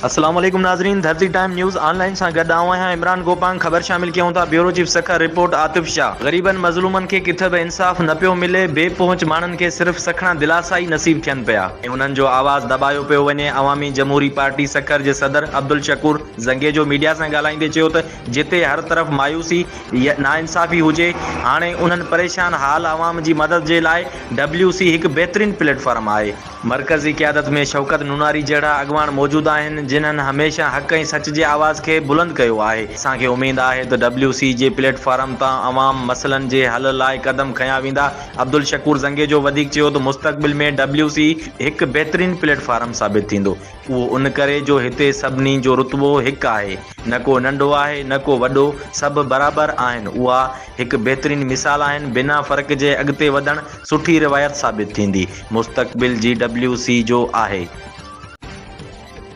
السلام عليڪم ناظرين ڌرتي ٽائيم نيوز آن لائين سان گڏ آئون آهيان عمران گوپانگ خبر شامل ڪيون ٿا bureau chief Sukkur report Atif Shah غريبن مظلومن کي ڪٿ به انصاف نه پيو ملي بي پهچ ماڻهن کي صرف سکڻا دلاسا ئي نصيب ٿين پيا ۽ انهن جو آواز دٻايو پيو وڃي عوامي جمهوري پارٽي سکر جي صدر عبدالشڪور زنگيجو ميڊيا سان ڳالهائيندي چيو ته جتي هر طرف مايوسي ناانصافي هجي هاڻي انهن پريشان حال عوام جي مدد جي لاء ڊبليو سي هڪ بهترين پليٽ فارم آهي. مرڪزي قيادت ۾ شوڪت نوناري جهڙا اڳواڻ موجود آهن، جنهن هميشه حق ۽ سچ جي آواز کي بلند ڪيو آهي. اسان کي اميد آهي ته ڊبليو سي جي پليٽ فارم تان عوام مسئلن جي حل لاء قدم کنيا ويندا. عبدالشڪور زنگيجو وڌيڪ چيو ته مستقبل ۾ ڊبليو سي هڪ بهترين پليٽ فارم ثابت ٿيندو. اهو ان ڪري جو هتي سڀني جو رتبو هڪ آهي، نه ڪو ننڍو آهي نه ڪو وڏو، سڀ برابر آهن، اها هڪ بهترين مثال آهن، بنا فرق جي اڳتي وڌڻ سٺي روايت ثابت ٿيندي، مستقبل جي ڊبليو سي جو آهي.